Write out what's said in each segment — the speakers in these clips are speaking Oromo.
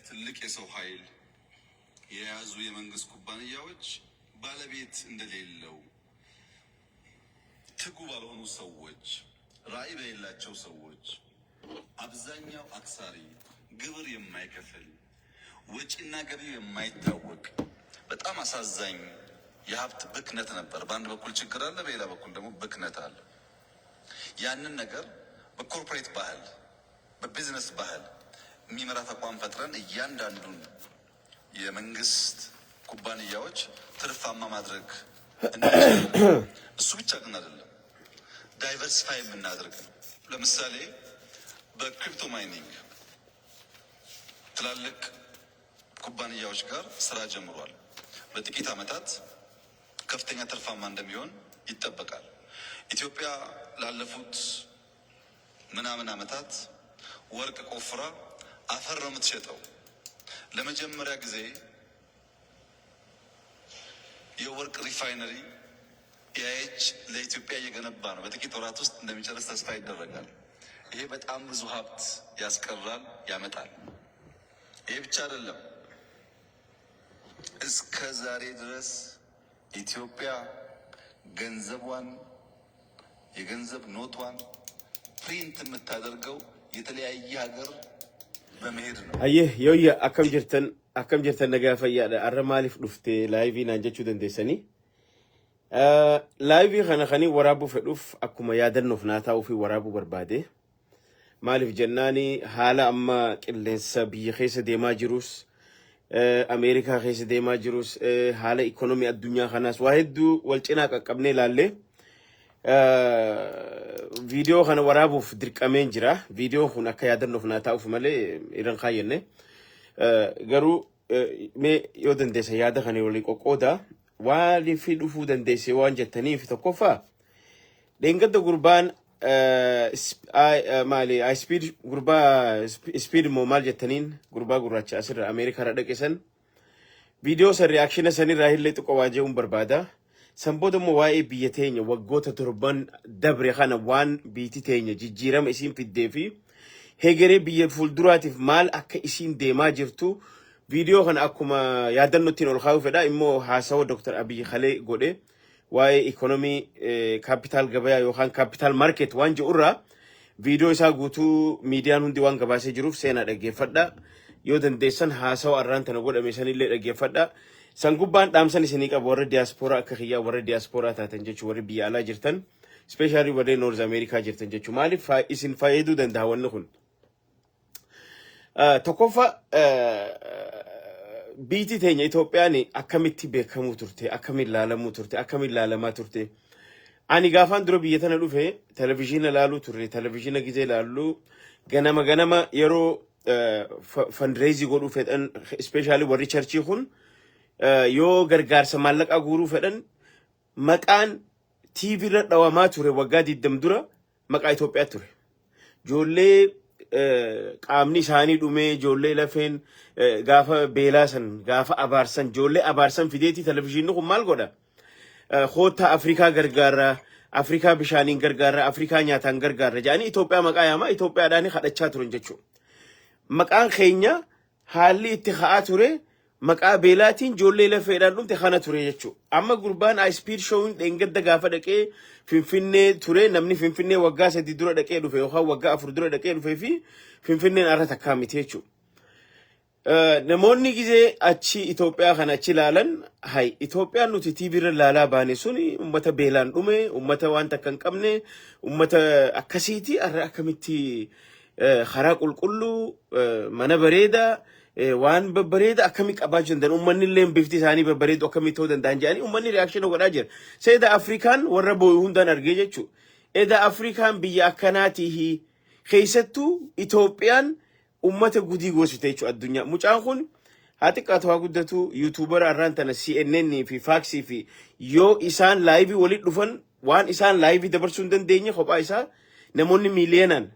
ትልቅ የሰው ኃይል የያዙ የመንግስት ኩባንያዎች ባለቤት እንደሌለው፣ ትጉ ባልሆኑ ሰዎች፣ ራዕይ በሌላቸው ሰዎች፣ አብዛኛው አክሳሪ፣ ግብር የማይከፍል፣ ወጪና ገቢው የማይታወቅ በጣም አሳዛኝ የሀብት ብክነት ነበር። በአንድ በኩል ችግር አለ፣ በሌላ በኩል ደግሞ ብክነት አለ። ያንን ነገር በ corporate ባህል፣ በቢዝነስ ባህል የሚመራ ተቋም ፈጥረን እያንዳንዱን የመንግስት ኩባንያዎች ትርፋማ ማድረግ እንችላለን። እሱ ብቻ ግን አይደለም፣ diversify የምናደርግ ነው። ለምሳሌ በ crypto mining ትላልቅ ኩባንያዎች ጋር ስራ ጀምሯል። በጥቂት ዓመታት ከፍተኛ ትርፋማ እንደሚሆን ይጠበቃል። ኢትዮጵያ ላለፉት ምናምን ዓመታት ወርቅ ቆፍራ አፈር ነው የምትሸጠው። ለመጀመሪያ ጊዜ የወርቅ refinery EIH ለኢትዮጵያ እየገነባ ነው። በጥቂት ወራት ውስጥ እንደሚጨርስ ተስፋ ይደረጋል። ይሄ በጣም ብዙ ሀብት ያስቀራል፣ ያመጣል። ይሄ ብቻ አይደለም። እስከ ዛሬ ድረስ ኢትዮጵያ ገንዘቧን፣ የገንዘብ ኖቷን print የምታደርገው የተለያየ ሀገር በመሄድ ነው። Ayyee, yooyya, akkam jirtan, akkam jirtan? Nagaa fayyaadha. Arra maaliif dhufte live naan jechuu dandeessanii. Live kana kanii waraabuu fedhuuf akkuma yaadannoof naa taa'uu fi waraabuu barbaade. Maaliif jennaani, haala amma qilleensa biyya keessa deemaa jirus, Ameerikaa keessa deemaa jirus, haala ikonomii addunyaa kanaas waa hedduu wal cinaa qaqqabnee ilaallee viidiyoo kana waraabuuf dirqameen jira. Viidiyoon kun akka yaadannoof naa taa'uuf malee irran kaayyenne. Garuu mee yoo dandeessa yaada kana waliin qoqqooda. Waaliif dhufuu dandeesse waan jettaniif, tokkoffaa, dheengadda gurbaan maali, Speed, gurbaa Speed immoo maal jettaniin, gurbaa gurraacha asirra Ameerikaarra dhaqe san, viidiyoo san reaction sanirraa illee xiqqoo waa je'uun barbaada. San booda immoo waa'ee biyya teenya waggoota 7 dabre kana, waan biiti teenya jijjiirama isiin fiddee fi hegeree biyya fuulduraatiif maal akka isiin deemaa jirtu viidiyoo kana akkuma yaadannootiin ol kaa'uu fedha. Immoo haasawa Dr. Abiy Halee godhe waa'ee ikonomii capital gabayaa yookaan capital market waan jedhurraa viidiyoo isaa guutuu miidiyaan hundi waan gabaasee jiruuf seenaa dhaggeeffadha. Yoo dandeessan haasawa arraan tana godhame sanillee dhaggeeffadha. San gubbaan dhaamsan isinii qabu, warra diyaaspooraa akka kiyyaa, warra diyaaspooraa taatan jechuun, warri biyya alaa jirtan, especially warreen North America jirtan jechuun, maaliif isin fayyaduu danda'a wanni kun. Tokkoffaa, biitii teenya Itoophiyaan akkamitti beekamuu turte, akkamiin laalamuu turte, akkamiin laalamaa turte? Ani gaafaan dura biyya tana dhufe televizhiina laaluu turre. Televizhiina gizee laallu, ganama ganama yeroo fundraise godhuu fedhan, especially warri church kun yoo gargaarsa maallaqaa guuruu fedhan, maqaan TV irra dhawamaa ture waggaa 20 dura maqaa Itoophiyaa ture. Ijoollee qaamni isaanii dhumee, ijoollee lafeen gaafa beelaa san gaafa abaarsan, ijoollee abaarsan fideetii televizhiinni kun maal godha? Koottaa Afrikaa gargaarra, Afrikaa bishaaniin gargaarra, Afrikaa nyaataan gargaarra jedhanii Itoophiyaa maqaa yaamaa Itoophiyaadhaan kadhachaa turan jechuudha. Maqaan keenya haalli itti ka'aa ture maqaa beelaatiin ijoollee lafeedhaan dhumte kana ture jechuudha. Amma gurbaan Speed Show dheengadda gaafa dhaqee Finfinnee ture, namni Finfinnee waggaa 3 dura dhaqee dhufe yookaan waggaa 4 dura dhaqee dhufee fi Finfinneen har'a takkaa miti jechuudha. Namoonni gizee achi Itoophiyaa kana achi ilaalan, hay, Itoophiyaan nuti TV irra ilaalaa baane suni uummata beelaan dhume, uummata waan takka hin qabne, uummata akkasiiti, har'a akkamitti karaa qulqulluu, mana bareedaa, waan babbareeda akkamii qabaachuu danda'an, uummanni illee bifti isaanii babbareedu akkamii ta'uu danda'an jedhanii uummanni reaction godhaa jira. Seeda Afrikaan warra boo'u hundaan argee jechuudha. Eda Afrikaan biyya akkanaatii, keessattuu Itoophiyaan ummata gudii goosite jechuudha addunyaa. Mucaan kun haa xiqqaatu haa guddatu, YouTuber arraan tana CNN fi Fox fi yoo isaan live walitti dhufan, waan isaan live dabarsuu hin dandeenye kophaa isaa namoonni miiliyoonaan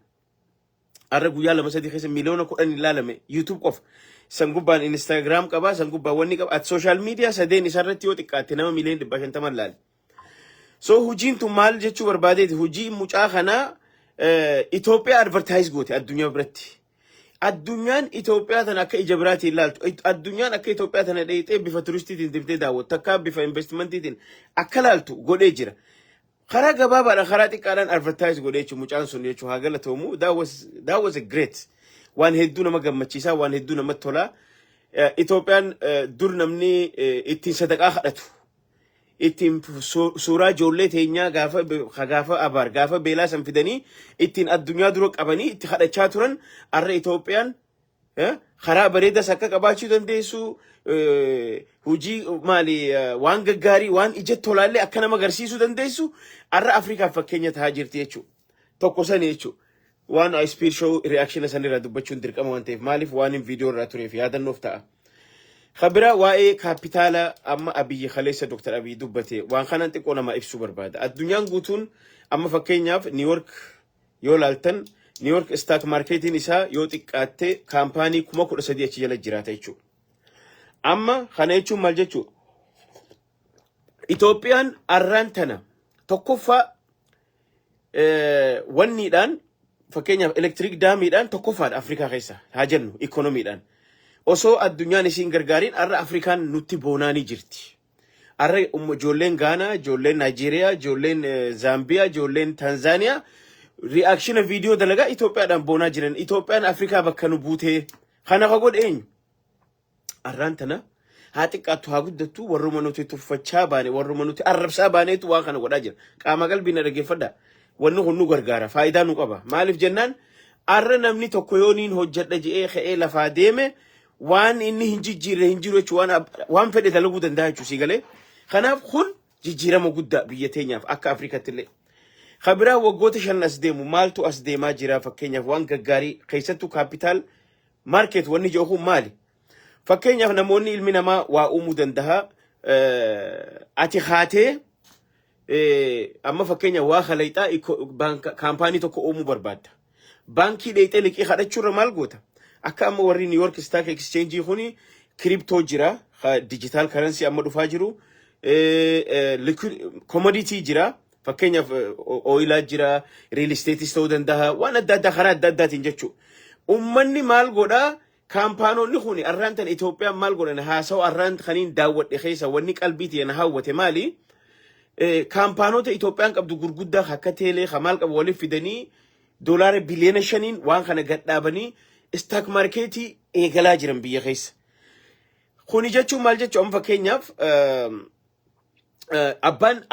har'a guyyaa 2-3 keessa 10 miliyoona ilaalame YouTube qofa. San gubbaan Instagram qaba, san gubbaan wanni qaba. Ati social media sadeen isarratti yoo xiqqaatte nama 150 miliyoona ilaale. So hojiin tun maal jechuu barbaadeeti? Hojii mucaa kanaa Itoophiyaa advertise goote addunyaa biratti. Addunyaan Itoophiyaa tana akka ija biraatiin ilaaltu, addunyaan akka Itoophiyaa tana dheeyxee bifa turistiitiin deemtee daawwattu, akka bifa investmentiitiin akka laaltu godhee jira. Karaa gabaabaadhaan, karaa xiqqaadhaan advertise godhee jechuun mucaan sun jechuun haa galatoomu. That was a great, waan hedduu nama gammachiisaa, waan hedduu namatti tolaa. Itoophiyaan dur namni ittiin sadaqaa kadhatu, ittiin suuraa ijoollee teenyaa gaafa abaar, gaafa beelaa san fidanii ittiin addunyaa dura qabanii itti kadhachaa turan, har'a Itoophiyaan karaa bareedas akka qabaachuu dandeessu, hojii maali, waan gaggaarii, waan ija tolaallee akka nama agarsiisuu dandeessu, har'a Afrikaaf fakkeenya tahaa jirti jechuudha. Tokko sani jechuudha. Waan Speed Show reaction sanirraa dubbachuun dirqama waan ta'eef, maaliif waan hin viidiyoo irraa tureef yaadannoof ta'a. Kabira waa'ee kaapitaala amma Abiyyi kaleessa Dr. Abiyyi dubbate, waan kanan xiqqoo nama ibsuu barbaada. Addunyaan guutuun amma fakkeenyaaf New York yoo laaltan, New York stock marketiin isaa yoo xiqqaatte kaampaanii 13,000 achi jala jiraata jechuudha. Amma kana jechuun maal jechuudha? Itoophiyaan arraan tana tokkoffaa wanniidhaan, fakkeenyaaf electric damiidhaan tokkoffaadha Afrikaa keessa haa jennu, ikoonomiidhaan. Osoo addunyaan isiin gargaariin har'a Afrikaan nutti boonaanii jirti. Har'a ijoolleen Gaanaa, ijoolleen Naayijeeriyaa, ijoolleen Zaambiyaa, ijoolleen Tanzaaniyaa reaction viidiyoo dalagaa Itoophiyaadhaan boonaa jiran. Itoophiyaan Afrikaa bakka nu buutee kana ka godhe eenyu? Arraan tana haa xiqqaattu haa guddattu, warruma nuti tuffachaa baane, warruma nuti arrabsaa baaneetu waan kana godhaa jira. Qaama qalbii na dhaggeeffadha. Wanni kun nu gargaara, faayidaa nu qaba. Maaliif jennaan, arra namni tokko yoo niin hojjedha je'ee ka'ee lafaa deeme, waan inni hin jijjiirre hin jiru jechuun waan fedhe dalaguu danda'a jechuudha sii galee. Kanaaf kun jijjiirama guddaa biyya teenyaaf akka Afrikaatti illee. Kabiraa waggoota 5 as deemu maaltu as deemaa jira? Fakkeenyaaf waan gaggaarii, keessattuu capital market wanni jedhu kun maali? Fakkeenyaaf namoonni, ilmi namaa waa uumuu danda'a. Ati haatee amma fakkeenya waa kalayxaa kaampaanii tokko uumuu barbaadda. Baankii dheeyxee liqii kadhachuurra maal goota? Akka amma warri New York Stock Exchange kuni crypto jira, digital currency amma dhufaa jiru, commodity jira. Fakkeenyaaf oilaa jira, real estateis ta'uu danda'a, waan adda addaa karaa adda addaatiin jechuudha. Uummanni maal godhaa? Kaampaanonni kun arraan tan Itoophiyaan maal godhan? Haasawu arraan kaniin daawwadhe keessa wanni qalbii tiyya na hawwate maali? Kaampaanota Itoophiyaan qabdu gurguddaa akka teelee ka maal qabu waliif fidanii doolaara biliyoona 5n waan kana gadhaabanii stock marketii eegalaa jiran biyya keessa. Kuni jechuun maal jechuun, amma fakkeenyaaf abbaan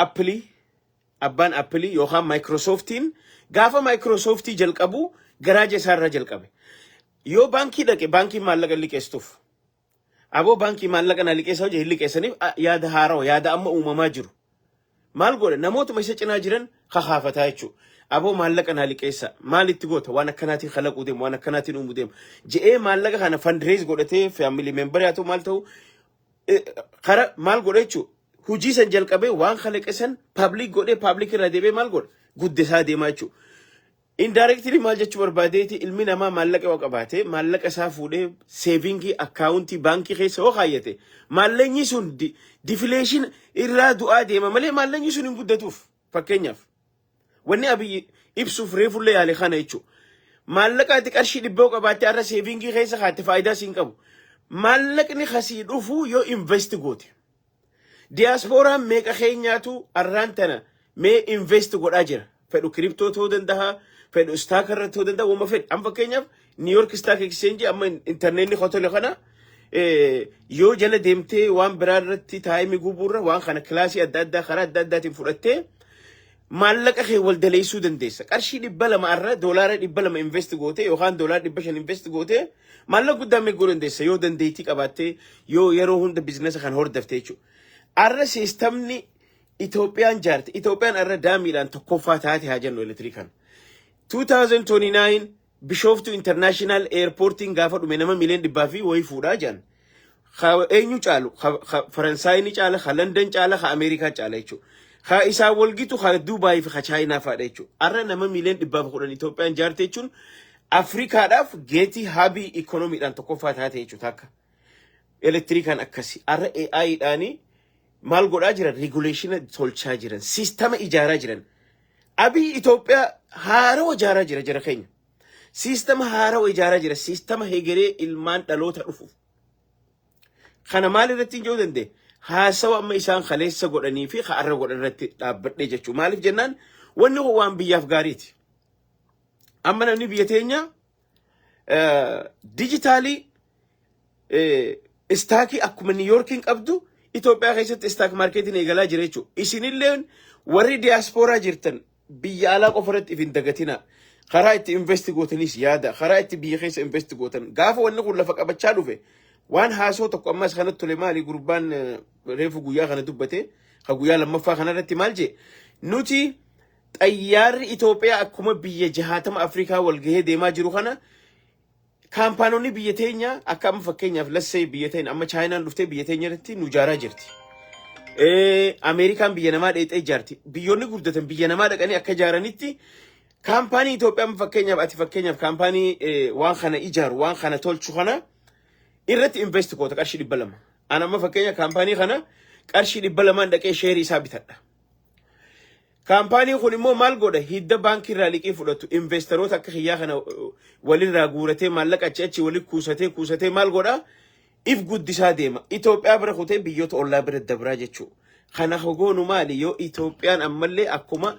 Appleii yookaan Microsoftiin gaafa Microsoftii jalqabu garaaja isaarraa jalqabe. Yoo baankii dhaqe, baankiin maallaqa liqeessituuf. Aboo, baankii maallaqa na liqeessa hojii hin liqeessaniif, yaada haarawa, yaada amma uumamaa jiru. Maal godha? Namootuma isa cinaa jiran kakaafataa jechuudha. Aboo, maallaqa naa liqeessa, maalitti goota, waan akkanaatiin kalaquu deema, waan akkanaatiin uumuu deema je'ee maallaqa kana fundraise godhatee, family memberii haa ta'u maal ta'u, kara maal godha jechuudha. Hujii san jalqabee waan kalaqe san public godhee, public irraa deebi'ee maal godha, guddisaa deemaa jechuudha. Indirectly maal jechuu barbaadeeti? Ilmi namaa maallaqa yoo qabaate, maallaqa isaa fuudhee savingii accountii baankii keessa yoo kaayyate, maallaqni sun deflation irraa du'aa deema malee maallaqni sun hin guddatuuf. Fakkeenyaaf wanni Abiyyi ibsuuf reefullee yaale kana jechuudha. Maallaqa ati qarshii 100 yoo qabaatte har'a savingii keessa kaatte faayidaa siin qabu. Maallaqni kasii dhufu yoo invest goote. Diyaaspooraan meeqa keenyaatu arraan tana mee invest godhaa jira? Fedhu crypto ta'uu danda'a, fedhu stock irratti ta'uu danda'a, wama fedhe. Amma fakkeenyaaf New York Stock Exchange amma internetni hotele kana yoo jala deemtee waan biraa irratti timeii gubuurra waan kana classii adda addaa karaa adda addaatiin fudhattee maallaqa kee wal daleessuu dandeessa. Qarshii 200 irra doolaara 200 invest gootee yookaan doolaara 500 invest gootee maallaqa guddaa meequu dandeessa, yoo dandeettii qabaattee, yoo yeroo hunda businessa kan hordofte jechuudha. Arra systemni Itoophiyaan jaarte, Itoophiyaan arra damiidhaan tokkoffaa taate haa jennu elektirikaan. 2029 Bishooftu International Airportiin gaafa dhume nama miliyoon 100 fi wayii fuudhaa jiran. Eenyu caalu? Faransaay ni caala, ka London caala, ka Ameerikaa caala jechuudha. Ka isaan walgitu ka Dubaayii fi ka Chaayinaa fa'aadha jechuudha. Arra nama miliyoon 110 Itoophiyaan jaarte jechuun Afrikaadhaaf geetii hubii ikoonomiidhaan tokkoffaa taate jechuudha akka. Elektirikaan akkasi. Arra AI'dhaanii maal godhaa jiran? Regulationa tolchaa jiran. Systema ijaaraa jiran. Abiy Itoophiyaa haarawa ijaaraa jira jara keenya. Siistama haarawa ijaaraa jira. Siistama hegeree ilmaan dhaloota dhufu. Kana maal irratti hin jedhuu danda'e? Haasawa amma isaan kaleessa godhanii fi har'a godhan irratti dhaabbadhee jechuudha. Maaliif jennaan, wanni kun waan biyyaaf gaariiti. Amma namni biyya teenya dijitaalii stockii akkuma New Yorkiin qabdu Itoophiyaa keessatti stock marketiin eegalaa jira jechuudha. Isinillee warri diyaaspooraa jirtan biyya alaa qofa irratti if hin dagatina. Karaa itti invest gootanis yaada. Karaa itti biyya keessa invest gootan. Gaafa wanni kun lafa qabachaa dhufe, waan haasoo tokko ammas kanatti tole maali, gurbaan reefu guyyaa kana dubbate, ka guyyaa lammaffaa kanarratti maal jee? Nuti xayyaarri Itoophiyaa akkuma biyya 60 Afrikaa wal gahee deemaa jiru kana, kaampaanonni biyya teenya akka amma fakkeenyaaf lassee biyya teenya amma Chaayinaan dhuftee biyya teenya irratti nu ijaaraa jirti. Ameerikaan biyya namaa dheexee ijaarti. Biyyoonni guddatan biyya namaa dhaqanii akka ijaaranitti, kaampaanii Itoophiyaa amma fakkeenyaaf ati fakkeenyaaf kaampaanii waan kana ijaaru, waan kana tolchu kana irratti invest goota qarshii 200. Ani amma fakkeenya kaampaanii kana qarshii 200n dhaqee sheerii isaa bitadha. Kaampaaniin kun immoo maal godha? Hidda baankii irraa liqii fudhatu, investoroota akka kiyyaa kana walirraa guuratee, maallaqa achi achi walitti kuusatee kuusatee maal godha? If guddisaa deema. Itoophiyaa bira kutee biyyoota ollaa bira dabraa jechuudha. Kana hogoonu maali? Yoo Itoophiyaan ammallee akkuma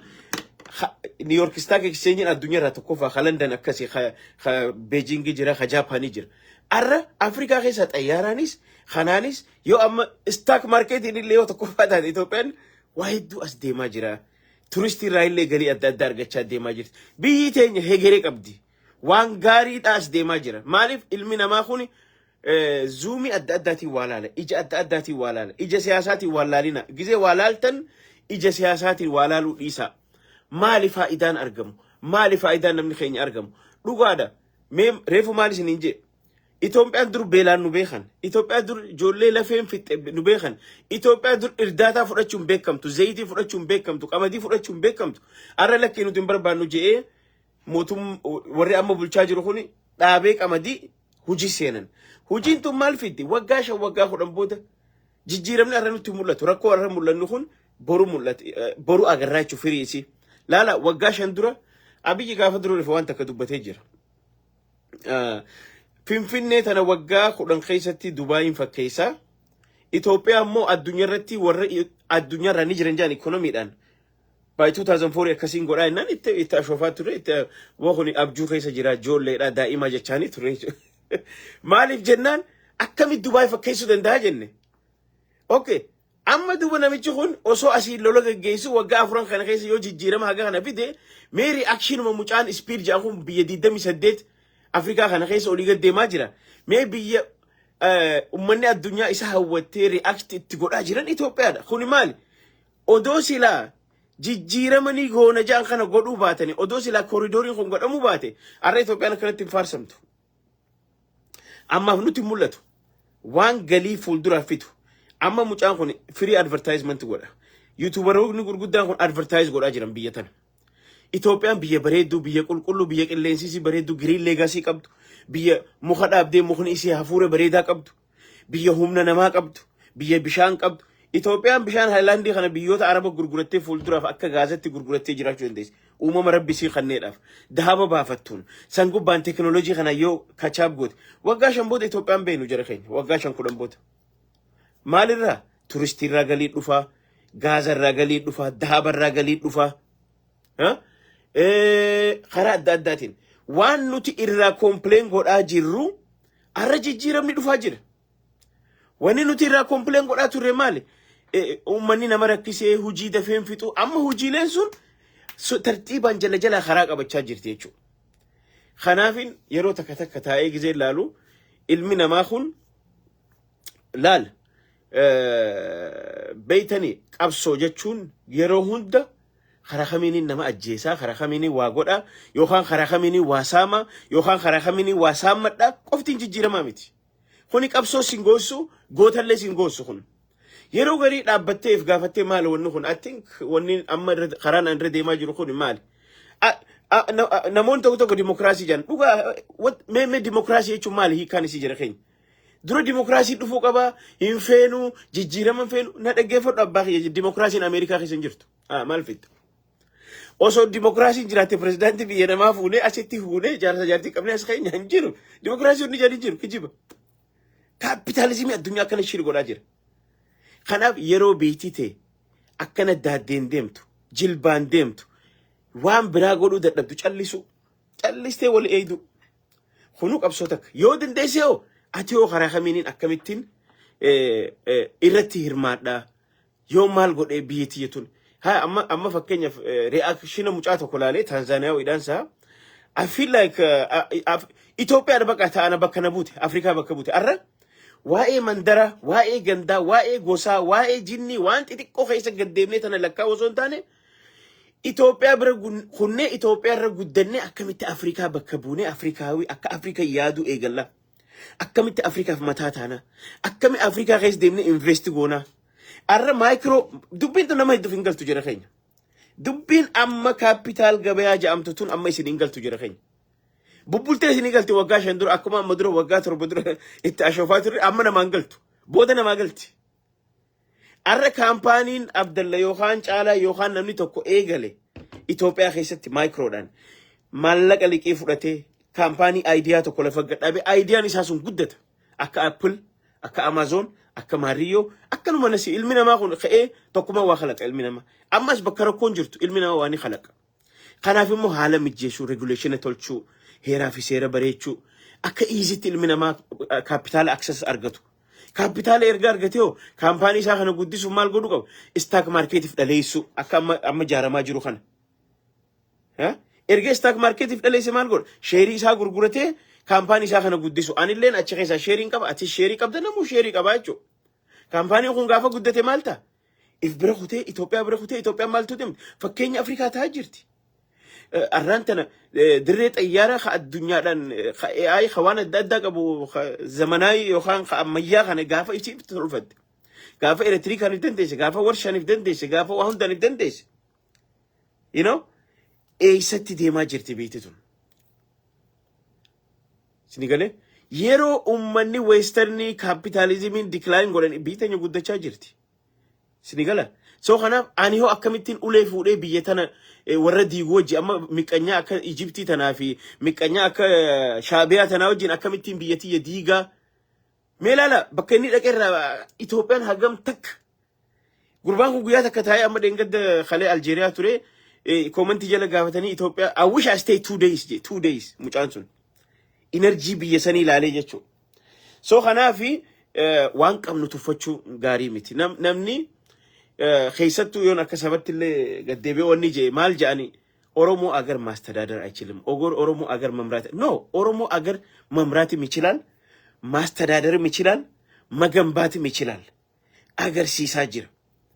New York Stock Exchange addunyaa irraa tokkoffaa, ka London akkasii, ka Beijing jira, ka Jaapanii jira. Arra Afrikaa keessa xayyaaraanis kanaanis yoo amma stock marketiin illee yoo tokkoffaa taate, Itoophiyaan waa hedduu as deemaa jira. Turistii irraa illee galii adda addaa argachaa deemaa jirti. Biyyi teenya hegeree qabdi. Waan gaariidha as deemaa jira. Maaliif? Ilmi namaa kun zoomii adda addaatiin waa laala. Ija adda addaatiin waa laala. Ija siyaasaatiin waa laalina. Gizee waa laaltan ija siyaasaatiin waa laaluu dhiisaa. Maali faayidaan argamu? Maali faayidaan namni keenya argamu? Dhugaadha. Mee reefu maal isiniin jee? Itoophiyaan dur beelaan nu beekan. Itoophiyaan dur ijoollee lafeen fixxe nu beekan. Itoophiyaan dur irdaataa fudhachuun beekamtu, zayitii fudhachuun beekamtu, qamadii fudhachuun beekamtu. Har'a lakkii nuti hin barbaannu je'ee mootum warri amma bulchaa jiru kun dhaabee qamadii hojii seenan. Hojiin tun maal fiddi? Waggaa 5, waggaa 10 booda jijjiiramni har'a nutti mul'atu. Rakkoo har'a mul'annu kun boru mul'ata. Boru agarraa jechuun firii isii. Laala, waggaa 5 dura Abiyyi gaafa dura dhufe waan takka dubbatee jira. Finfinnee tana waggaa 10 keessatti Dubaayin fakkeessaa. Itoophiyaa immoo addunyaa irratti warra addunyaa irraa ni jiran jedhan ikoonomiidhaan. By 2004 akkasiin godhaa jennaan itti itti ashoofaa ture, itti waa kun abjuu keessa jira, ijoolleedha, daa'ima jechaanii ture. Maaliif jennaan, akkamitti Dubaay fakkeessuu danda'a jenne. Okay. Amma duuba namichi kun osoo asiin lola geggeessu waggaa 4n kana keessa yoo jijjiirama haga kana fide, mee reactionuma mucaan speed jedhan kun biyya 28 Afrikaa kana keessa olii gad deemaa jira. Mee biyya uummanni addunyaa isa hawwattee react itti godhaa jiran Itoophiyaadha. Kuni maali? Odoo silaa jijjiiramanii goona ja'an kana godhuu baatanii, odoo silaa kooridooriin kun godhamuu baate, har'a Itoophiyaan akkanatti hin faarsamtu. Ammaaf nutti hin mul'atu. Waan galii fuulduraaf fidu. Amma mucaan kun free advertisement godha. YouTuberoonni gurguddaan kun advertise godhaa jiran biyya tana. Itoophiyaan biyya bareedduu, biyya qulqulluu, biyya qilleensi isii bareedduu, green legacy qabdu, biyya muka dhaabdee mukni isii hafuura bareedaa qabdu, biyya humna namaa qabdu, biyya bishaan qabdu. Itoophiyaan bishaan Haayilaandii kana biyyoota Araba gurgurattee fuulduraaf akka gaazatti gurgurattee jiraachuu dandeessi. Uumama Rabbi isii kanneedhaaf. Dahaba baafattuun. San gubbaan teekinooloojii kana yoo kachaap goote. Waggaa 5 booda Itoophiyaan beenu jara keenya. Waggaa 5, 10 booda. Maalirraa? Turistiirraa galii dhufaa, gaazarraa galii dhufaa, dahabarraa galii dhufaa. Karaa adda addaatiin. Waan nuti irraa complain godhaa jirru har'a jijjiiramni dhufaa jira. Wanni nuti irraa complain godhaa turre maali? Uummanni nama rakkisee hojii dafeen fixu, amma hojiileen sun tartiibaan jala jala karaa qabachaa jirti jechuudha. Kanaafin yeroo takka takka taa'ee gizee ilaalu, ilmi namaa kun laal beeytanii, qabsoo jechuun yeroo hunda karaa kamiiniin nama ajjeesaa, karaa kamiiniin waa godhaa, yookaan karaa kamiiniin waa saamaa, yookaan karaa kamiiniin waa saammadhaa qoftiin jijjiiramaa miti. Kuni qabsoo sin goossu, gootallee sin goossu kun. Yeroo garii dhaabbattee if gaafattee, maali wanni kun? I think wanni amma karaan irra deemaa jiru kun maali? Namoonni tokko tokko dimokiraasii jedhan. Dhugaa, mee dimokiraasii jechuun maali hiikkaan isii, jira keenya? Dura dimokiraasii dhufuu qaba, hin feenu, jijjiirama hin feenu, na dhaggeeffadhu abbaa kiyya, dimokiraasiin Ameerikaa keessa hin jirtu. Maal fitta? Osoo dimokiraasiin jiraatte, pirezidaantii biyya namaa fuunee, asitti fuunee, jaarsa jaartii qabnee as keenya hin jiru. Dimokiraasiin hundi jedhi jiru kijiba. Kaapitaalizimii addunyaa akkana shiri godhaa jira. Kanaaf yeroo beektii ta'e akkana daaddeen deemtu, jilbaan deemtu, waan biraa godhuu dadhabdu, callisu. Callistee wal eeydu. Kunuu qabsoo takka. Yoo dandeesse hoo, ati hoo karaa kamiiniin akkamittiin irratti hirmaadhaa? Yoo maal godhee biyyi tiyya tun? Haa, amma fakkeenyaaf reaction mucaa tokko laalee, Taanzaaniyaa hidhaan isaa, I feel like Itoophiyaa bakka ta'ana bakka na buute, Afrikaa bakka buute. Arra waa'ee mandara, waa'ee gandaa, waa'ee gosaa, waa'ee jinnii waan xixiqqoo keessa gaddeemnee tana lakkaa osoo hin taane, Itoophiyaa bira kunnee, Itoophiyaa irra guddannee, akkamitti Afrikaa bakka buunee, Afrikaawii akka Afrikaa yaaduu eegalla. Akkamitti Afrikaaf mataa taana? Akkami Afrikaa keessa deemnee invest goonaa? Arra micro dubbiin tun nama hedduuf hin galtu jira keenya. Dubbiin amma kaapitaal gabayaa jedhamtu tun amma isin hin galtu jira keenya. Bubbultee isin hin galti. Waggaa 5 dura, akkuma amma dura waggaa 7 dura itti ashoofaa turre, amma namaan galtu. Booda namaa galti. Arra kaampaaniin Abdalla yookaan Caalaa yookaan namni tokko eegale Itoophiyaa keessatti microdhaan maallaqa liqii fudhatee kaampaanii idea tokko lafa gadhaabe, ideaan isaa sun guddata. Akka Apple, akka Amazon, akka Maariyyoo, akkanuma nasi ilmi namaa kun ka'ee tokkummaa waa kalaqa ilmi namaa. Ammas bakka rakkoon jirtu ilmi namaa waa ni kalaqa. Kanaaf immoo haala mijeessuu, regulation tolchuu, heeraa fi seera bareechuu, akka easytti ilmi namaa kaapitaala access argatu. Kaapitaala erga argate hoo, kaampaanii isaa kana guddisuuf maal godhuu qaba? Stock marketiif dhaleessuu, akka amma ijaaramaa jiru kana. Erga stock marketiif dhaleesse maal godha? Sheerii isaa gurguratee kaampaanii isaa kana guddisu. Anilleen achi keessaa sheeriin qaba, atis sheerii qabda, namuu sheerii qaba jechuudha. Kaampaaniin kun gaafa guddate maal ta'a? If bira kutee, Itoophiyaa bira kutee, Itoophiyaan maaltu deemti? Fakkeenya Afrikaa ta'aa jirti. Arraan tana dirree xayyaaraa ka addunyaadhaan ka AI ka waan adda addaa qabu, ka zamanaayii yookaan ka ammayyaa kana gaafa isiif tolfatte. Gaafa elektiriikaaniif dandeesse, gaafa warshaaniif dandeesse, gaafa waa hundaaniif dandeesse. Eessatti deemaa jirti biyyi tun? Sini galee, yeroo uummanni westernii kaapitaalizimiin decline godhan biyyi teenya guddachaa jirti. Sini gala. So kanaaf ani hoo akkamittiin ulee fuudhee biyya tana warra diiguu wajji, amma miqqanyaa akka Ijiptii tanaa fi miqqanyaa akka Shaabiyaa tanaa wajjin akkamittiin biyya tiyya diigaa? Mee ilaala, bakka inni dhaqe irraa Itoophiyaan hagam takka. Gurbaan kun guyyaa takka taa'ee, amma dheengadda kalee Aljeeriyaa ture, commentii jala gaafatanii, Itoophiyaa "I wish I stay 2 days" je, 2 days mucaan sun. Energy biyya sanii ilaalee jechuudha. So kanaafi waan qabnu tuffachuu gaarii miti. Namni keessattuu yoon akka sabatti illee gaddeebi'ee wanni jee maal jedhani, "ኦሮሞ አገር ማስተዳደር አይችልም፣ ኦሮሞ አገር መምራት" No, ኦሮሞ አገር መምራትም ይችላል፣ ማስተዳደርም ይችላል፣ መገንባትም ይችላል። Agarsiisaa jira.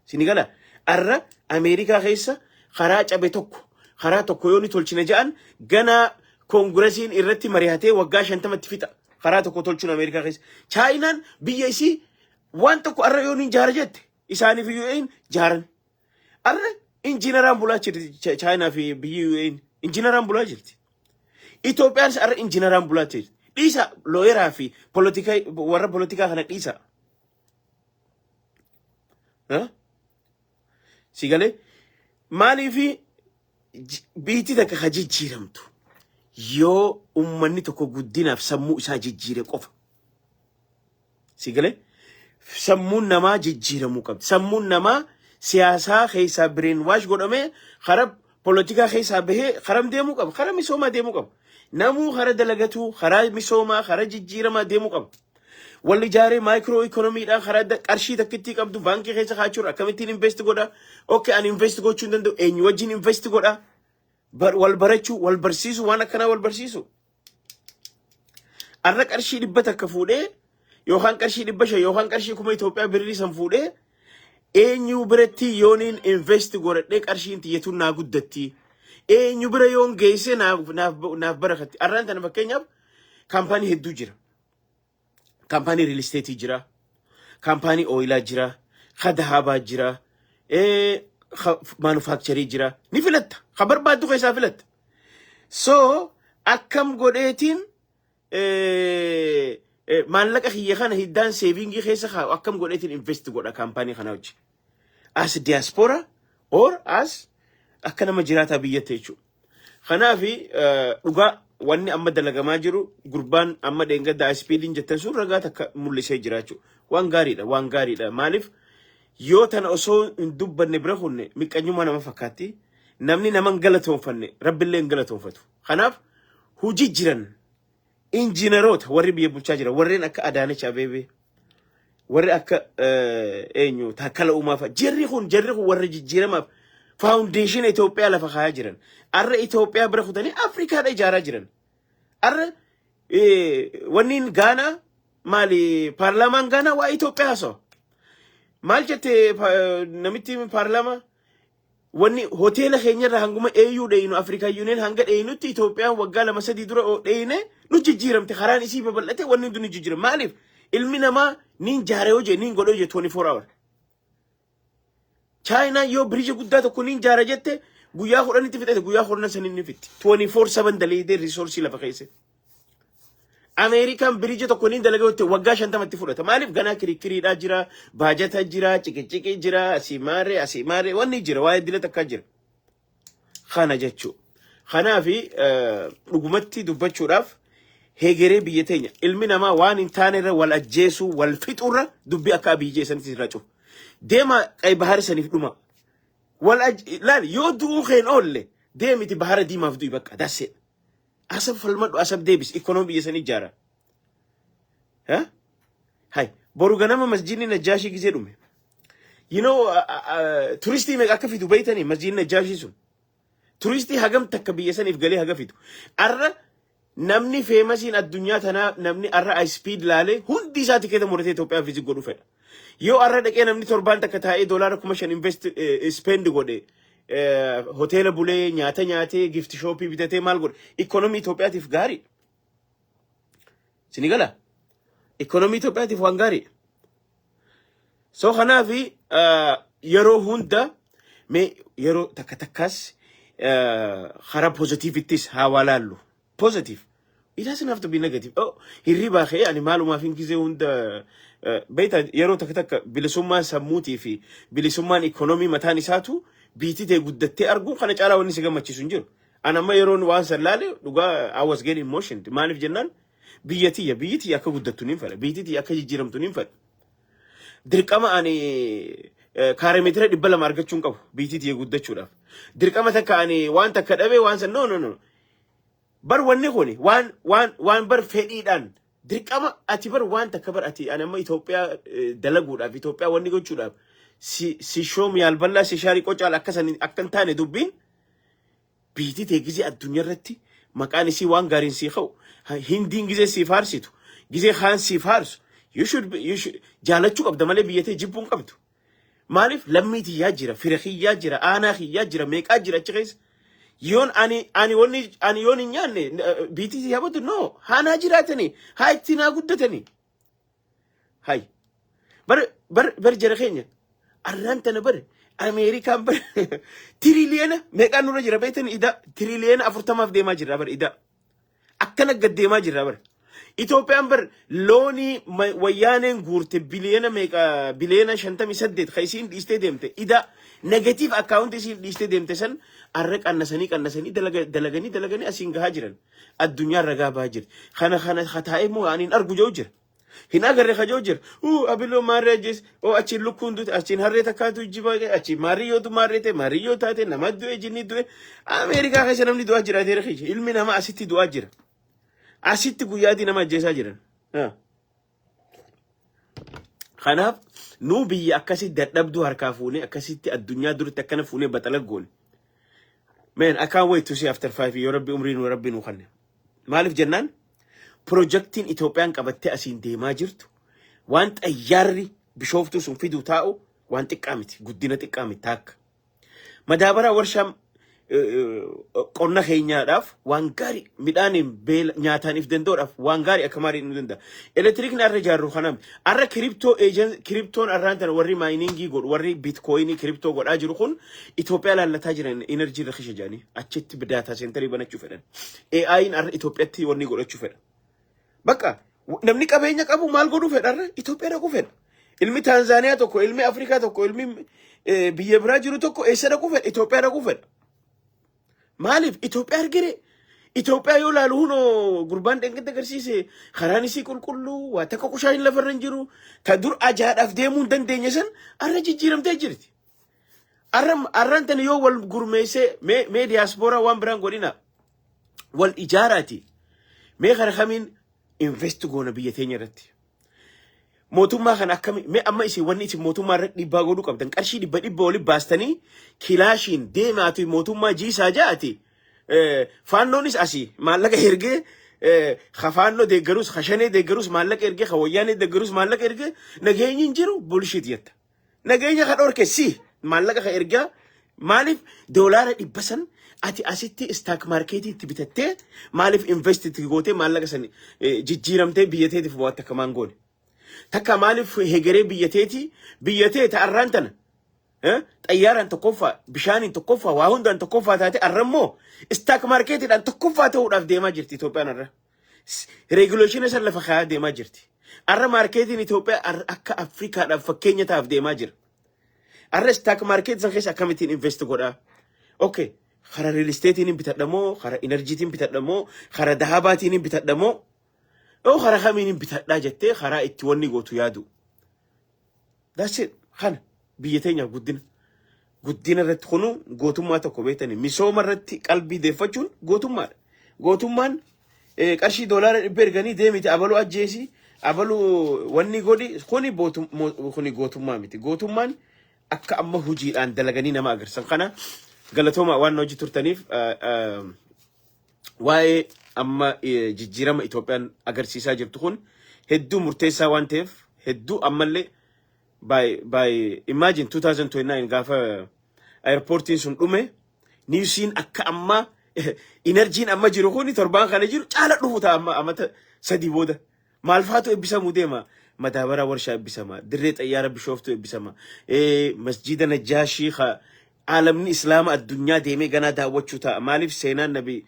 Sini gala, arra Ameerikaa keessa karaa cabe tokko, karaa tokko yoo ni tolchine jedhan, ganaa koongiresiin irratti mari'atee waggaa 50tti fixa. Karaa tokko tolchuun Ameerikaa keessa. Chaayinaan biyya isii waan tokko arra yoo ni jaara jette, isaaniif UA'n jaaran. Arra injiinaraan bulaa jirti. Chaayinaa fi biyyi UA'n injiinaraan bulaa jirti. Itoophiyaanis arra injiinaraan bulaa jirti. Dhiisa lawyeraa fi polotikaa, warra polotikaa kana dhiisa. Si galee, maaliifi biyyi takka ka jijjiiramtu yoo ummanni tokko guddinaaf sammuu isaa jijjiire qofa. Si galee, sammuun namaa jijjiiramuu qabdi. Sammuun namaa siyaasaa keessaa brainwash godhamee karaa polotikaa keessaa bahee karam deemuu qaba. Karaa misoomaa deemuu qaba. Namuu karaa dalagatuu, karaa misoomaa, karaa jijjiiramaa deemuu qaba. Wal ijaaree micro economydhaan karaa qarshii takkittii qabdu baankii keessa kaachuun akkamittiin invest godha? Okay, ani invest gochuu hin danda'u. Eenyu wajjin invest godha? Wal barachuu, wal barsiisuu, waan akkanaa wal barsiisuu. Arra qarshii 100 fuudhee yookaan qarshii 500 yookaan qarshii 1000 Itoophiyaa birrii san fuudhee eenyu biratti yooniin invest godhadhee qarshiin tiyyatuun naa guddatti? Eenyu bira yoon geesse naaf barakatti? Arraan tana fakkeenyaaf kaampaanii hedduu jira. Kaampaanii real estate jira. Kaampaanii oilaa jira. Ka dahabaa jira. Manufacturii jira. Ni filatta. Ka barbaaddu keessaa filatta. So akkam godheetiin maallaqa kiyya kana hiddaan savingii keessa kaa'u, akkam godheetiin invest godha kaampaanii kana wajji? As diaspora or as Akka nama jiraataa biyyatti jechuudha. Kanaafi dhugaa wanni amma dalagamaa jiru, gurbaan amma dheengadda speediin jettan sun ragaa takka mul'isee jira jechuudha. Waan gaariidha, waan gaariidha. Maaliif, yoo tana osoo hin dubbanne bira kunne miqqanyummaa nama fakkaatti. Namni nama hin galatoonfanne rabbillee hin galatoonfatu. Kanaaf hojii jiran injiinaroota warri biyya bulchaa jiran, warreen akka Adaanech Abeebee, warri akka eenyu, Taakkala Uumaa fa'a, jarri kun warra jijjiiramaaf foundation Itoophiyaa lafa kaayaa jiran. Arra Itoophiyaa bira kutanii Afrikaadha ijaaraa jiran. Arra wanniin Gaanaa maali, paarlaamaan Gaanaa waa Itoophiyaa haasawa. Maal jette namitti paarlaamaa? Wanni hoteela keenyarra hanguma AU dheeynu, African Union hanga dheeynutti, Itoophiyaan waggaa 2-3 dura dheeyne nu jijjiiramte, karaan isii babal'ate, wanni hundi nu jijjiirame. Maaliif? Ilmi namaa niin jaare yoo jee, niin godhoo jee, 24 hour. Chaayinaan yoo bridge guddaa tokko niin jaara jette, guyyaa 10tti fixate, guyyaa 10 saniin ni fixti. 24/7 daleedee resource lafa keessa. Ameerikaan bridge tokko niin dalagaa jette, waggaa 50tti fudhata. Maaliif? Ganaa kirikiriidhaa jira, baajata jira, ciqiciqii jira, asii maaree, asii maaree, wanni jira, waa'ee dila takkaa jira. Kana jechuu. Kanaafi dhugumatti dubbachuudhaaf hegeree biyya teenya ilmi namaa waan hin taanerra wal ajjeesuu, wal fixuurra dubbii akka Abiyyi jeessanitti irraa cufu. Deema qay bahara saniif dhuma. Wal laal, yoo du'uu keen oolle deemiti bahara diimaaf du'i, bakka that's it. Asab falmadhu, Asab deebis, ikonoomii biyya sanii ijaara. Hay, boru ganama masjidni Najjaashii gisee dhume. Turistii meeqa akka fidu beeytanii masjidni Najjaashii sun? Turistii hagam takka biyya saniif galee haga fidu. Arra namni famousiin addunyaa tanaa, namni arra speed laalee hundi isaa tikeeta muratee Itoophiyaa visit godhuu fedha. Yoo arra dhaqee namni torbaan takka taa'ee $5,000 invest spend godhe, hoteela bulee, nyaata nyaatee, gift shopii bitatee, maal godhe, ikoonomii Itoophiyaatiif gaarii. Sini gala? Ikoonomii Itoophiyaatiif waan gaarii. So kanaafi yeroo hunda mee yeroo takka takkaas karaa positiveittis haa walaallu. Positive. It doesn't have to be negative. Oh, hirribaa ka'ee ani maalumaaf hin gizee hunda beektaa, yeroo takka takka bilisummaan sammuutii fi bilisummaan ikoonomii mataan isaatu biitii ta'e guddattee arguun kana caalaa wanni si gammachiisu hin jiru. Ani amma yeroon waan san laale dhugaa I was getting emotion. Maaliif jennaan, biyya tiyya, biyyi tiyya akka guddattu niin fedha. Biyyi tiyya akka jijjiiramtu niin fedha. Dirqama ani kaaree meetira 200 argachuu hin qabu biyyi tiyya guddachuudhaaf. Dirqama takka ani waan takka dhabee waan san, no, no, no. Bar wanni kuni waan bar fedhiidhaan dirqama ati bar waan takka bar ati ani amma Itoophiyaa dalaguudhaaf, Itoophiyaa wanni gochuudhaaf si shoom yaalballaa si shaarii qocaal akka san akka hin taane dubbiin biitii ta'e gizee addunyaa irratti maqaan isii waan gaariin sii ka'u, Hindiin gizee sii faarsitu, gizee kaan sii faarsu, you should jaalachuu qabda malee biyya ta'e jibbuu hin qabdu. Maaliif? Lammii tiyyaa jira, fira kiyyaa jira, aanaa kiyyaa jira, meeqaa jira achi keessa. Yoon ani wanni ani yoon hin nyaanne biitii tiyyaa badu, no, haanaa jiraatanii haa itti naa guddatanii. Hay, bar bar bar jara keenya, arraan tana bar Ameerikaan bar tiriliyeena meeqaan nurra jira beektan? Ida tiriliyeena 40f deemaa jirra bar, ida akkana gad deemaa jirra bar. Itoophiyaan bar loanii wayyaaneen guurte biliyeena meeqa, biliyeena 58 kan isiin dhiistee deemte, ida negative account isiin dhiistee deemte san arra qannasanii qannasanii dalaganii dalaganii asiin gahaa jiran. Addunyaan ragaa bahaa jirti. Kana kataa'ee immoo ani hin argu jiru jira. Hin agarre kajoo jira. Uu, abiloo maarree ajjees. Oo, achiin lukkuun duute, achiin harree takkaatu jibaa, achiin maariyyootu maarree ta'e, maariyyoo taate, nama du'e, jinni du'e. Ameerikaa keessa namni du'aa jira ateera keessa. Ilmi namaa asitti du'aa jira. Asitti guyyaatii nama ajjeesaa jiran. Kanaaf nuu biyya akkasii dadhabduu harkaa fuunee akkasitti addunyaa duratti akkana fuunee baxala goone. Man, I can't wait to see after 5 yoo rabbi umrii nu rabbi nu kanne. Maaliif jennaan, pirojektiin Itoophiyaan qabattee asiin deemaa jirtu, waan xayyaarri Bishooftuu sun fiduu taa'u waan xiqqaa miti, guddina xiqqaa miti taakka. Madaabaraa warshaa qonna keenyaadhaaf waan gaarii, midhaaniin beela nyaataaniif danda'uudhaaf waan gaarii akka maarii nu danda'a. Elektirikni arra ijaarru kanaaf arra crypto eejen cryptoon arraan tana warri miningii godhu, warri bitcoinii crypto godhaa jiru kun Itoophiyaa laallataa jiran, energy rakisha jedhanii achitti data centerii banachuu fedhan. AI'n arra Itoophiyaatti wanni godhachuu fedha. Bakka namni qabeenya qabu maal godhuu fedha? Arra Itoophiyaa dhaquu fedha. Ilmi Taanzaaniyaa tokko, ilmi Afrikaa tokko, ilmi biyya biraa jiru tokko eessa dhaquu fedha? Itoophiyaa dhaquu fedha. Maaliif Itoophiyaa argire? Itoophiyaa yoo laalu hunoo gurbaan dheengadda agarsiise, karaan isii qulqulluu, waa takka qushaan lafarra hin jiru. Ta dur ajaadhaaf deemuu hin dandeenye san arra jijjiiramtee jirti. Arra arraan tana yoo wal gurmeessee, mee diyaaspooraa waan biraan godhina, wal ijaaraati. Mee kara kamiin invest goona biyya teenya irratti? Mootummaa kana akkami mee amma isin wanni isin mootummaa irratti dhiibbaa godhuu qabdan, qarshii 100 100 walitti baastanii kilaashiin deemaati mootummaa jiisaa ja'ati. Faannoonis asii maallaqa ergee, ka faannoo deeggarus, ka shanee deeggarus maallaqa ergee, ka wayyaanee deeggarus maallaqa ergee, nageenyi hin jiru, bullshit jetta. Nageenya ka dhorke si maallaqa ka ergaa. Maaliif doolaara 100 san ati asitti stock marketii itti bitattee, maaliif invest itti gootee, maallaqa san jijjiiramtee biyya teetiif waa takka maan goone? Takka maaliif hegeree biyya teetii, biyya tee ta arraan tana xayyaaraan tokkoffaa, bishaaniin tokkoffaa, waa hundaan tokkoffaa taate, arra immoo stock marketiidhaan tokkoffaa ta'uudhaaf deemaa jirti Itoophiyaan arra. Regulationa san lafa kaayaa deemaa jirti. Arra marketiin Itoophiyaa akka Afrikaadhaaf fakkeenya ta'aaf deemaa jira. Arra stock market san keessa akkamittiin invest godhaa? Okay, karaa real estateiin bitadha moo, karaa energyitiin bitadha moo, karaa dahabaatiin bitadha moo, yoo karaa kamiin bitadhaa jettee karaa itti wanni gootu yaadu. That's it. Kana biyya teenyaaf guddina. Guddina irratti kunu gootummaa tokko beektani. Misooma irratti qalbii deeffachuun gootummaadha. Gootummaan qarshii doolaara 100 erganii deemite abaluu ajjeesi, abaluu wanni godhi, kuni gootummaa miti. Gootummaan akka amma hojiidhaan dalaganii nama agarsiisan kana. Galatooma waan hojii turtaniif. Waa'ee amma jijjiirama Itoophiyaan agarsiisaa jirtu kun hedduu murteessaa waan ta'eef, hedduu ammallee by imagine 2029 gaafa airportiin sun dhume, newsiin akka amma energyiin amma jiru kun torbaan kana jiru caala dhufu ta'a. Amma amata 3 booda maal faatu eebbisamuu deema? Madaabaraa warshaa eebbisama, dirree xayyaara Bishooftuu eebbisama, masjiida Najjaashii aalamni islaama addunyaa deemee ganaa daawwachuu ta'a. Maaliif seenaan nabi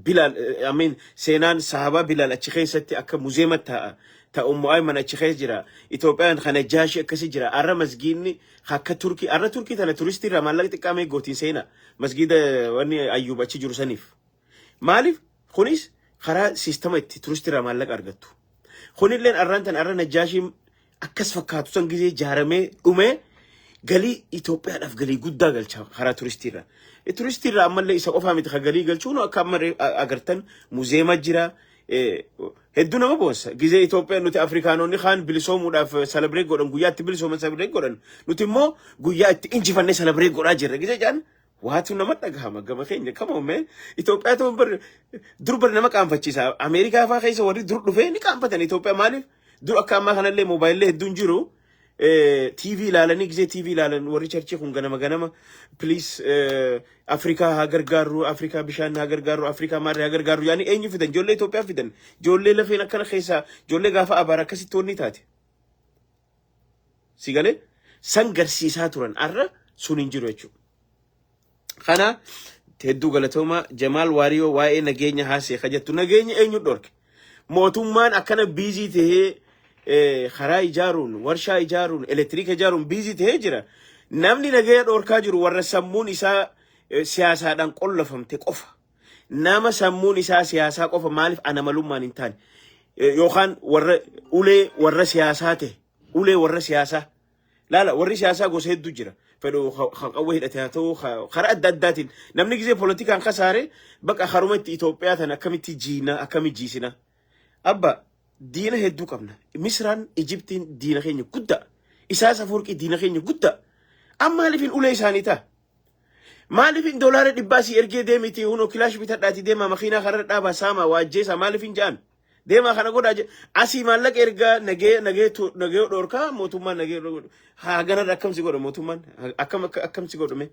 Bilaal, I mean, seenaan sahabaa Bilaal achi keessatti akka museuma ta'a. Ta Ummu Ayman achi keessa jira. Itoophiyaan kan Najjaashii akkasi jira. Arra masgiidni akka Turkii, arra Turkii tana turistii irraa maallaqa xiqqaa mee gootiin seenaa masgiida wanni Ayyuub achi jiru saniif. Maaliif kunis karaa systema itti turistii irraa maallaqa argattu. Kunilleen arraan tan arra Najjaashiin akkas fakkaatu san gizee ijaaramee dhumee galii Itoophiyaadhaaf galii guddaa galcha karaa turistiirraa. Turistiirraa ammallee isa qofaa miti kan galii galchuun, akka amma agartan museuma jira. Hedduu nama boonsa. Gizee Itoophiyaa nuti Afrikaanonni kaan bilisoomuudhaaf celebrate godhan, guyyaa itti bilisooman celebrate godhan. Nuti immoo guyyaa itti injifannee celebrate godhaa jirra. Gizee jedhan waatu nama dhagahama gama keenya. Come on, man. Itoophiyaa ta'uun bar dur bar nama qaanfachiisa. Ameerikaa fa'aa keessa warri dur dhufee ni qaanfatan Itoophiyaa. Maaliif? Dur akka ammaa kanallee moobaayillee hedduun jiru. TV ilaalanii, gizee TV ilaalan warri churchii kun ganama ganama, "Please, Afrikaa haa gargaarru, Afrikaa bishaan haa gargaarru, Afrikaa maarree haa gargaarru" yaani eenyu fidan? Ijoollee Itoophiyaa fidan, ijoollee lafeen akkana keessaa, ijoollee gaafa abaara akkasitti wanni taate. Si galee san garsiisaa turan, arra sun hin jiru jechuudha. Kana hedduu galatooma. Jamaal Waariyoo, waa'ee nageenya haasee ka jettu, nageenya eenyu dhorke? Mootummaan akkana busy tahee karaa ijaaruun, warshaa ijaaruun, elektiriika ijaaruun busy tahee jira. Namni nageenya dhorkaa jiru warra sammuun isaa siyaasaadhaan qollafamte qofa. Nama sammuun isaa siyaasaa qofa, maaliif ana malummaan hin taane, yookaan warra ulee warra siyaasaa ta'e, ulee warra siyaasaa. Laala, warri siyaasaa gosa hedduu jira. Fedhu kan qawwee hidhate haa ta'u, karaa adda addaatiin namni gisee poolitikaan kasaare bakka haruma itti Itoophiyaa tana akkamitti jiina, akkamitti jiisina. Abba, diina hedduu qabna. Misraan, Ijiptiin diina keenya guddaa. Isaas Afuurqii diina keenya guddaa. Amma maaliif hin ulee isaanii ta'a? Maaliif hin doolaara 100 asii ergee deemiti hunoo kilaash bitadhaati deema, makiinaa karra dhaabaa, saama, waajjeessa, maaliif hin ja'an? Deemaa kana godhaa jedhe. Asii maallaqa ergaa nagee dhorkaa mootummaan, nagee haa ganarra akkam si godha mootummaan, akkam akkam si godhume?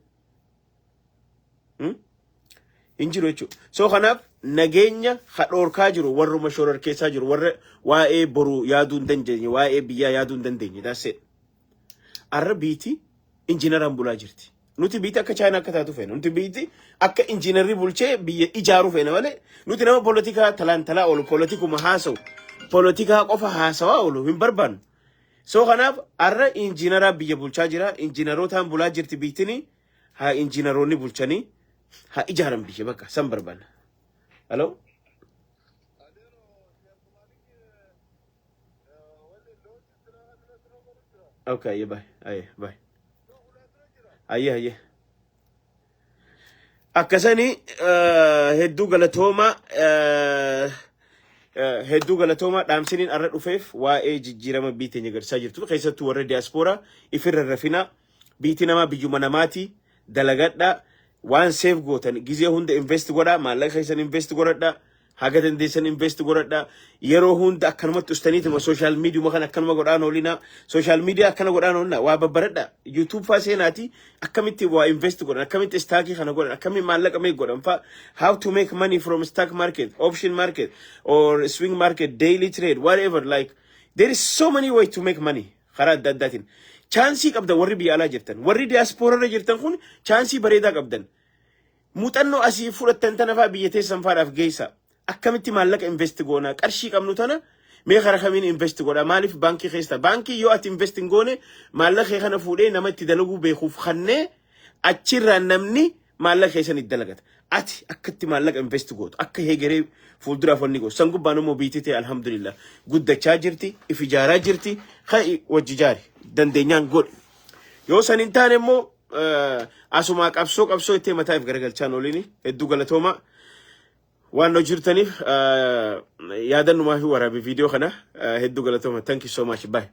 Hin jiru jechuudha. So kanaaf nageenya ha dhorkaa jiru warruma shoror keessaa jiru, warra waa'ee boruu yaaduu hin dandeenye, waa'ee biyyaa yaaduu hin dandeenye. That's it. Arra biiti injiinaraan bulaa jirti. Nuti biiti akka Chaayinaa akka taatu feena. Nuti biiti akka injiinarri bulchee biyya ijaaru feena malee, nuti nama poolitikaa talaantalaa oolu, poolitikuma haasa'u, poolitikaa qofa haasawaa oolu hin barbaannu. So kanaaf arra injiinaraa biyya bulchaa jira. Injiinarootaan bulaa jirti biitini. Haa injiinaroonni bulchanii. Haa ijaaran biyya bakka san barbaanna. Hello? Okay, ayyee bye. Ayyee bye. Ayyee ayyee. Akkasanii hedduu galatooma, hedduu galatooma. Dhaamsiniin arra dhufeef waa'ee jijjiirama biyya teenya agarsiisaa jirtu, keessattuu warra diyaaspooraa ifirra rafinaa. Biitti namaa biyyuma namaati, dalagadhaa. Waan save gootan gizee hunda invest godhaa. Maallaqa keessan invest godhadhaa. Haga dandeessan invest godhadhaa. Yeroo hunda akkanumatti ustaniituma social media kana akkanuma godhaan oolinaa. Social media akkana godhaan oolinaa, waa babbaradhaa. YouTube faa seenaati, akkamitti waa invest godhan, akkamitti stockii kana godhan, akkamitti maallaqa make godhan faa, how to make money from stock market, option market or swing market, daily trade, whatever. Like, there is so many way to make money. Karaa adda addaatiin chanceii qabdan. Warri biyya alaa jirtan, warri diyaaspoorarra jirtan kun chanceii bareedaa qabdan. Muuxannoo asii fudhattan tana faa biyya teessan faadhaaf geessa. Akkamitti maallaqa invest goona? Qarshii qabnu tana mee karaa kamiin invest godha? Maaliif baankii keessa, baankii yoo ati invest hin goone, maallaqa kee kana fuudhee nama itti dalaguu beekuuf kannee achirraa namni maallaqa keessan itti dalagata. Ati akkatti maallaqa invest gootu akka heegeree fuulduraaf wanni gootu san gubbaan immoo biitii ta'e alhamdulillah guddachaa jirti, if ijaaraa jirti. Ka'i, wajji jaari, dandeenyaan godhi. Yoo san hin taane immoo asumaa qabsoo qabsoo itti mataa if garagalchaan oliini. Hedduu galatooma waan nu jirtaniif. Yaadannumaa fi waraabe viidiyoo kana. Hedduu galatooma. Thank you so much. Bye.